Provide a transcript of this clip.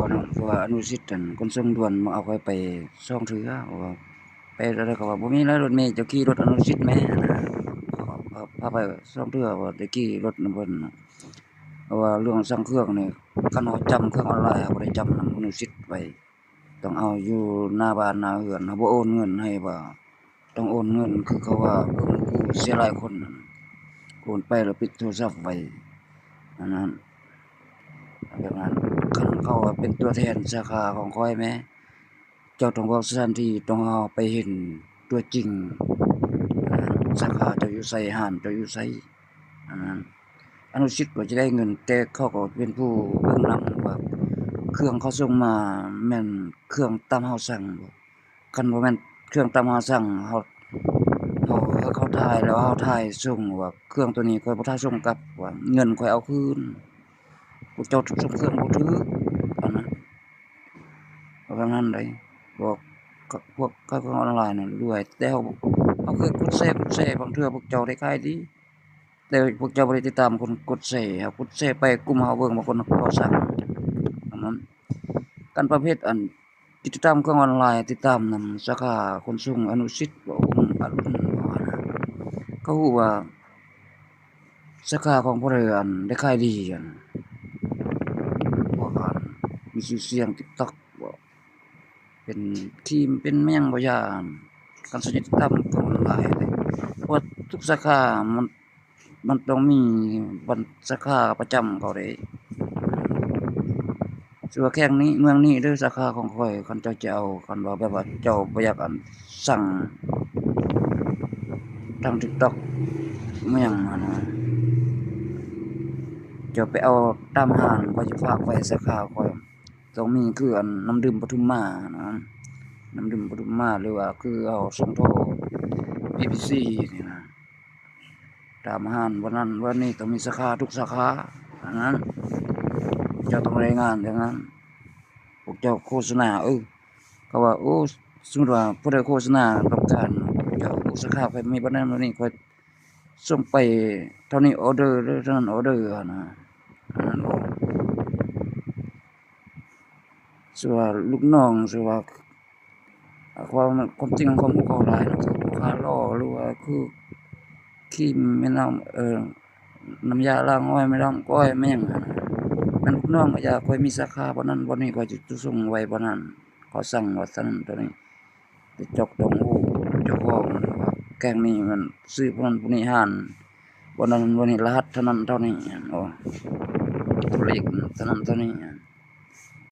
ເນາະ ເພາະວ່າອະນຸສິດ ອັນ ຂົນສົ່ງດ່ວນມາເອົາຂ້ອຍໄປສອງເທື່ອ ເພາະວ່າໄປແລ້ວເຂົາວ່າ ບໍ່ມີແລ້ວລົດເມ ເຈົ້າຂີ່ລົດອະນຸສິດແໝ່ຫັ້ນນະ ເຂົາ ເຂົາພາໄປສອງເທື່ອ ວ່າໄດ້ຂີ່ລົດນຳເພິ່ນ ເພາະວ່າເລື່ອງສັ່ງເຄື່ອງນີ້ ຄັນເຮົາຈຳເຄື່ອງອອນລາຍ ເຮົາບໍ່ໄດ້ຈຳນຳອະນຸສິດໄວ້ ຕ້ອງເອົາຢູ່ໜ້າບ້ານໜ້າເຮືອນ ເຮົາບໍ່ໂອນເງິນໃຫ້ວ່າ ຕ້ອງໂອນເງິນ ຄືເຂົາວ່າ ເອີ ຜູ້ເສຍຫຼາຍຄົນນັ້ນ ໂອນໄປແລ້ວປິດໂທລະສັບໄວ້ ອັນນັ້ນ ແບບນັ້ນ ຄັນເຂົາເປັນຕົວແທນສາຂາຂອງຂ້ອຍແໝ່ ເຈົ້າຕ້ອງບອກສະຖານທີ່ ຕ້ອງເອົາໄປເຫັນຕົວຈິງ ສາຂາເຈົ້າຢູ່ໃສ ຮ້ານເຈົ້າຢູ່ໃສ ອັນນັ້ນ ອະນຸສິດກໍຈະໄດ້ເງິນ ແຕ່ເຂົາກໍເປັນຜູ້ເບິ່ງນຳວ່າ ເຄື່ອງເຂົາສົ່ງມາແມ່ນເຄື່ອງຕາມເຮົາສັ່ງບໍ່ ຄັນບໍ່ແມ່ນເຄື່ອງຕາມເຮົາສັ່ງ ເຮົາ ເຮົາ ເຮົາຖ່າຍແລ້ວ ເຮົາຖ່າຍສົ່ງວ່າ ເຄື່ອງໂຕນີ້ຂ້ອຍບໍ່ຖ່າຍສົ່ງກັບ ວ່າເງິນຂ້ອຍເອົາຄືນ ພວກເຈົ້າສົ່ງເຄື່ອງບໍ່ຖືກ ອັນນັ້ນ ປະມານນັ້ນໃດ ພວກ ພວກຂາຍເຄື່ອງອອນລາຍນັ້ນລວຍ ແຕ່ເຮົາ ເຮົາເຄີຍກົດແຊ ກົດແຊ ບາງເທື່ອພວກເຈົ້າໄດ້ຂາຍດີ ແຕ່ພວກເຈົ້າບໍ່ໄດ້ຕິດຕາມຄົນກົດແຊ ເຮົາກົດແຊໄປ ກຸ່ມເຮົາເບິ່ງວ່າຄົນກໍສັ່ງ ອັນນັ້ນ ການປະເພດອັນ ຕິດຕາມເຄື່ອງອອນລາຍ ຕິດຕາມນຳສາຂາຂົນສົ່ງອະນຸສິດ ບໍ່ ອຸມອະລຸນ ເຂົາຮູ້ວ່າ ສາຂາຂອງຜູ້ໃດ ອັນ ໄດ້ຂາຍດີ ອັນ ພວກ ອັນ ມີຊື່ສຽງ TikTok ບໍ່ ເປັນຄຣີມ ເປັນຫຍັງບໍ່ຢ່າ ອັນ ການສັງເກດຕິດຕາມຂອງຫຼາຍເລີຍ ເພາະວ່າທຸກສາຂາມັນ ມັນຕ້ອງມີບັນ ສາຂາປະຈຳເຂົາເດ້ ຊິວ່າແຂວງນີ້ ເມືອງນີ້ເດີ ສາຂາຂອງຂ້ອຍ ຄັນເຈົ້າຈະເອົາ ຄັນວ່າແບບວ່າເຈົ້າບໍ່ຢາກ ອັນ ສັ່ງ ທາງ TikTok ແມ່ນຫຍັງຫັ້ນນະ ເຈົ້າໄປເອົາຕາມຮ້ານ ຂ້ອຍຈະຝາກໄວ້ສາຂາຂ້ອຍ ຕ້ອງມີຄື ອັນ ນ້ຳດື່ມປະທຸມມານະ ນ້ຳດື່ມປະທຸມມາ ຫຼືວ່າຄືເຮົາສົ່ງໂທ ພີພີຊີ ນີ້ນະ ຕາມຮ້ານບ່ອນນັ້ນບ່ອນນີ້ ຕ້ອງມີສາຂາ ທຸກສາຂາ ອັນນັ້ນ ເຈົ້າຕ້ອງລາຍງານຢ່າງນັ້ນ ພວກເຈົ້າໂຄສະນາ ເອີ ເຂົາວ່າ ໂອ້ ສົມມຸດວ່າຜູ້ໃດໂຄສະນາຕ້ອງການ ເຈົ້າ ໂອ້ ສາຂາຂ້ອຍມີບ່ອນນັ້ນບ່ອນນີ້ ຂ້ອຍສົ່ງໄປເທົ່ານີ້ອໍເດີເດີ ເທົ່ານັ້ນອໍເດີຫັ້ນນະ ອັນນັ້ນ ຊິວ່າລູກນ້ອງ ຊິວ່າ ຄວາມ ຄວາມຈິງ ຄວາມຮູ້ເຂົາຫຼາຍເນາະ ຄືຜູ້ຄ້າຫຼໍ່ ຫຼືວ່າຄືຄຣີມແມ່ນ້ຳ ເອີ ນ້ຳຢາລ້າງອ້ອຍ ແມ່ນນ້ຳອ້ອຍ ແມ່ນຫຍັງຫັ້ນນະ ແມ່ນລູກນ້ອງ ຂ້ອຍຢາກ ຂ້ອຍມີສາຂາບ່ອນນັ້ນບ່ອນນີ້ ຂ້ອຍຈະສົ່ງໄວ້ບ່ອນນັ້ນ ເຂົາສັ່ງວ່າຊັ້ນເທົ່ານີ້ ໄປຈອກຕ້ອງຮູ້ເຈົ້າຂອງ ແຂວງນີ້ມັນຊື່ຜູ້ນັ້ນຜູ້ນີ້ຮ້ານ ບ່ອນນັ້ນບ່ອນນີ້ ລະຫັດເທົ່ານັ້ນເທົ່ານີ້ ໂອ້ ຕົວເລກເທົ່ານັ້ນເທົ່ານີ້